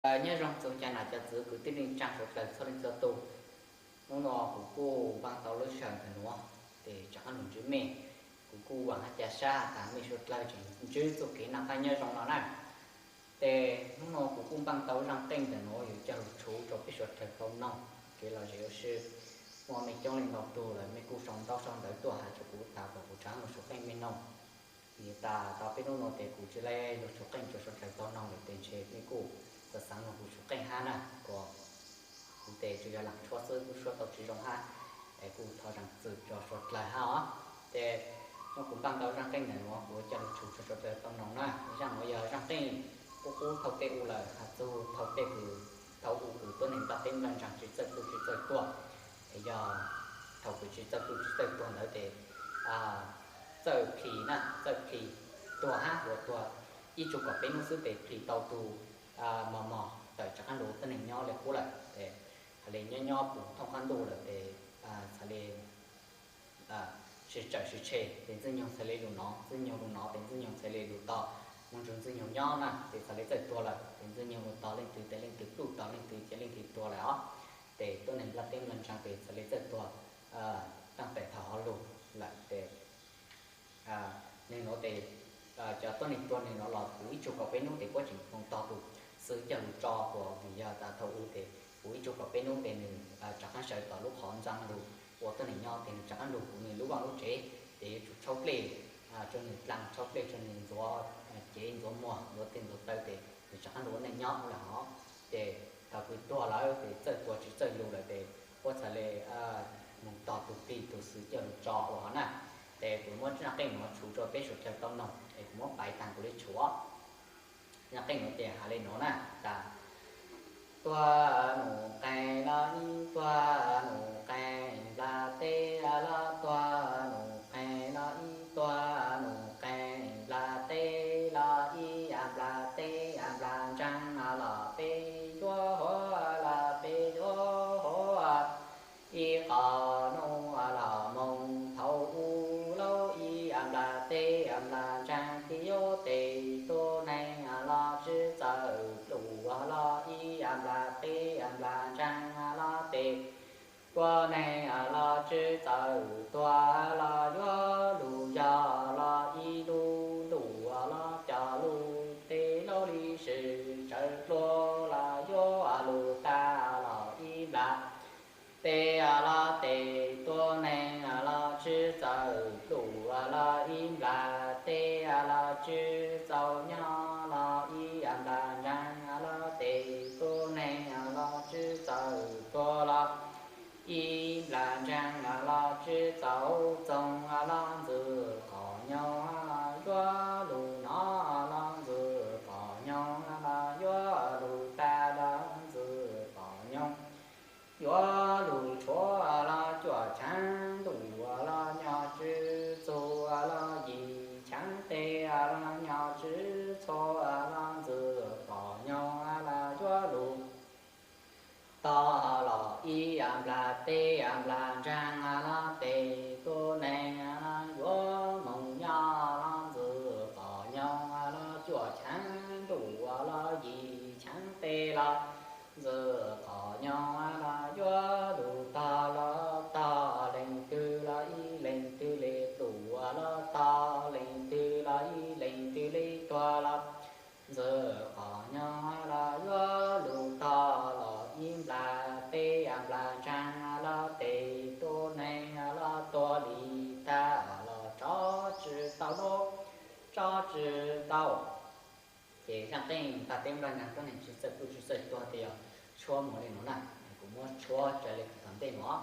Nyob zoo txhua cov nam cov txwv kwv tij neej tsaa suav dlawg txhua leej txhua tug. Hnub no kuv kuj npaj tau lub sij hawm ntawm nuav, tes rov qaab lug ntsib mej. Kuv kuj vaam hab ca sab has tas mej suav dlawg tseem ntsib txuj kev noj qaab nyob zoo no na. Tes hnub no kuv kuj npaj tau zaaj qeej ntawm nuav yuav coj lug tshuv rua peb suav dlawg tau noog kev lom zem ua si. Muaj mej coob leej ntau tug lawm mej kuj sau ntaub sau ntawv tuaj has rua kuv tas kom kuv rov lug tshuv qeej mej noog. Vim tas tau peb hnub no tes kuv tsi le lug tshuv qeej rua suav dlawg tau noog lawm tes ntshe mej kuj xaav xaav noog kuv tshuv qeej hab na, kuas kuv tes tsuas yog laam tshuab xwb kuj tshuab tau tsi zoo hab, es kuj thov zaam txim rua suav dlawg hab os. Tes nub kuv npaj tau zaaj qeej ntawm nuav kuv coj lug tshuv rua suav dlawg tau noog na. Zaaj nuav yog zaaj qeej qub qub thauj tej u lawm, has txug thauj tej kws, thaum u kws tuab neeg nplaj teb nplaj ntsaag tsi txawj tuaj tsi txawj tuag, es yog thaum kws tsi txawj tuaj tsi txawj tuag ntawd tes txawj plhis na, txawj plhis tuag hab, ua tuag ib tsug kaum peb nub xwb tes plhis tau tug mos mos tawm rov qaab lug ua tuab neeg nyob le qub lawm. Tes has le nyob nyob puv thooj qaab ntuj lawm tes xaav le sib tsawm sib tshe, tes Ntxwg Nyoog xaav le lug nov, Ntxwg Nyoog lug nov tes Ntxwg Nyoog xaav le lug tos, moog nrug Ntxwg Nyoog nyob na, tes xaav le txawj tuag lawm tes Ntxwg Nyoog lug tos leej twg tes leej twg pluj tos leej twg ces leej twg tuag lawm os. Tes tuab neeg nplaj teb nplaj ntsaag tes xaav le txawj tuag taag tes thaum hov lug lawm tes neeg nuav tes cov tuab neeg tuag neeg nuav los puv ib tsug kaum peb nub tes puab tseem moog tog tug xwb coj lug tso, kuas vim yog tas thaum u tes puv ib tsug kaum peb nub tes nwg rov qaab sawv tom lub qhov ntxaa lug ua tuab neeg nyob tes nwg rov qaab lug kuv nwg lub vaaj lub tsev, tes yuav tsum tshaub dlej rua nwg dlaa, tshaub dlej rua nwg ntxuav cev ntxuav muag ntxuav tej ntxuav taw tes nwg rov qaab lug ua neej nyob lawm hov. Ces thaum kws tuag lawm tes txawj tuag tsi txawj lug lawm tes puab txhad le moog tog tug qig tug xwm coj lug tso ua hov na. Ces kuv muab zaaj qeej nuav tshuv rua peb suav dlawg tau noog es kuv muab paiv taag kuv le tshuv. Zaaj qeej nuav ces has le nuav na, tas tuag num qee los ib tuag num qee nplas teb los tuag num qee los ib tuag num qee nplas teb los ib nplas teb nplas ntsaag los peb yuav huv los peb yuav huv ib qho nub los moog thaum u lauj ib nplas teb nplas ntsaag tib yuav tes tuab neeg los tsi txawj pluj los ib nplas teb nplas ntsaag los tes tuab neeg los tsi txawj tuag los yuav lug yog los ib lub ntuj los cov lub teb lub li sim tsawv dlua los yuav lug tag los ib nplas teb los tes tuab neeg los tsi txawj pluj los ib nplas teb los tsi txaus nyob los ib nplas ntsaag los tes tuab neeg los tsi txawj tuag los ib nplas ntsaag los tsi txaus txoog los ntxwg qhov nyoog los yuav lug nov los ntxwg qhov nyoog los yuav lug tag los ntxwg qhov nyoog yuav lug tshuav los cuaj chaav ntuj los nyob tsi txug los yim chaav teb los nyob tsi txhua los ntxwg qhov nyoog los yuav lug tog los ib nplas teb nplas ntsaag los tes tuab neeg yuav moog nyob los ntxwg qhov nyoog los cuaj chaav ntuj los yim chaav teb los ntxwg qhov nyoog los yuav lug tog los tog leej twg los ib leej twg le pluj los tog leej twg los ib leej twg le tuag los ntxwg qhov nyoog los yuav lug tog los ib nplas teb nplas ntsaag los tes tuab neeg los tuag li tag los tso tsi tau nub tso tsi tau. Ces zaaj qeej nplaj teb nplaj ntsaag tuab neeg tsi txawj pluj tsi txawj tuag tes yog tshuab moog le nuav na, kuv muab tshuab raws le kws tom ntej nuav.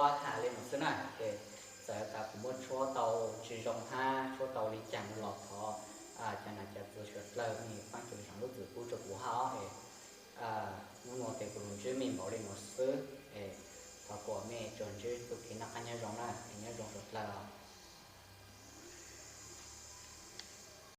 Kuv has li no xwb na, ces txawm tas kuv muab tshuab tau tsis zoo hab tshuab tau li cas no los thov cov nam cov txwv suav dlawg mej pab tso zam lub txim pub rua kuv hab os. Hnub no tes kuv lug ntsib mej npaum li no xwb es thov kom mej tsuas ntsib txuj kev noj qab nyob zoo na, es nyob zoo suav dlawg.